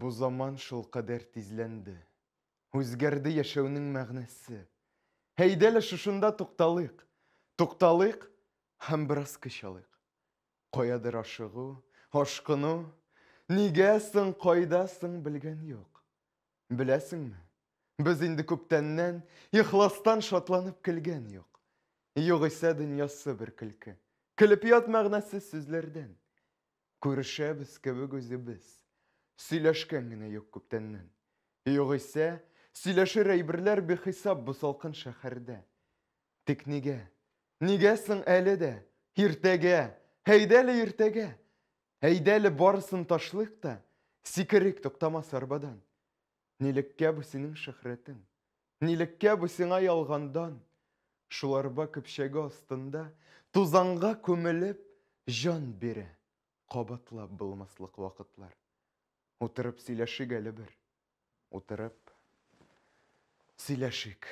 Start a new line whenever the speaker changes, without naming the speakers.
Бу заман шулкадәр тизләнде. Үзгәрде яшәүнең мәгънәсе. Әйдә әле шушында тукталыйк. Тукталыйк һәм бераз көч алыйк. Каядыр ашыгу, ашкыну, нигә соң, кайда соң белгән юк. Беләсеңме, без инде күптәннән ихластан шатланып көлгән юк. Югыйсә дөньясы бер көлке. Көлеп ят мәгънәсез сүзләрдән. Күрешәбез кебек үзебез. Сөйләшкән генә юк күптәннән. Югыйсә, сөйләшер әйберләр бихисап бу салкын шәһәрдә. Тик нигә? Нигә соң әле дә? Иртәгә! Әйдә әле иртәгә! Әйдә әле барысын ташлыйк та, сикерик туктамас арбадан. Нилеккә бу синең шөһрәтең? Нилеккә бу сиңа ялгандан? Шул арба көпчәге астында тузанга күмелеп җан бирә кабатлап булмаслык вакытлар. Утырып сөйләшик әле бер. Утырып сөйләшик.